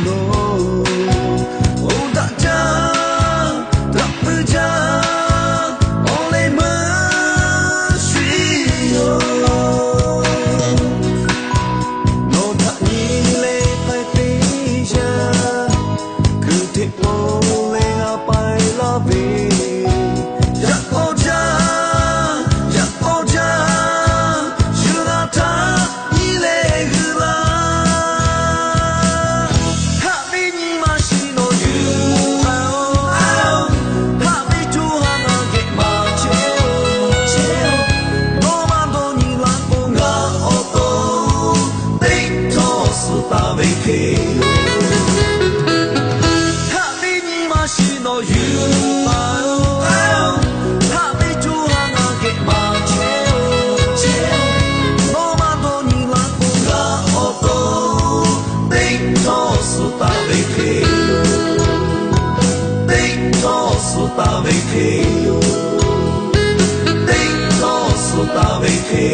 Nawˬ oˇ daꞈ jaˇ, daꞈ puiˉ jaˇ, awˬ leh meuˇ shiˍ yoˬ. Nawˬ htaꞈ nyi leh k'ai teˇ yanˇ, kuiˬ hteꞈ pon leh a paiˍ laˇ ve, yaꞈ k'aw jaˇ, yaꞈ k'aw jaˇ, shu g'a htaꞈ nyi leh g'uiˬ la. Haꞈ ve nyi ma shiˍ nawˬ yuˬ la-oˬ. Haꞈ ve co ha ngaˬ geh maˇ chehˇ-oˬ. Nawˬ maˇ dawˇ nyi laˇ k'o, ngaˬ awˬ to teˇ htawˇ suh taˍ ve hk'e yoˬ. Haꞈ ve nyi ma shiˍ nawˬ yuˬ la-oˬ. Haꞈ ve co ha ngaˬ geh maˇ chehˇ-oˬ. Nawˬ maˇ dawˇ nyi laˇ k'o, ngaˬ awˬ to teˇ htawˇ suh taˍ ve hk'e yoˬ. Teˇ htawˇ suh taˍ ve hk'e yoˬ. Teˇ htawˇ suh taˍ ve hk'e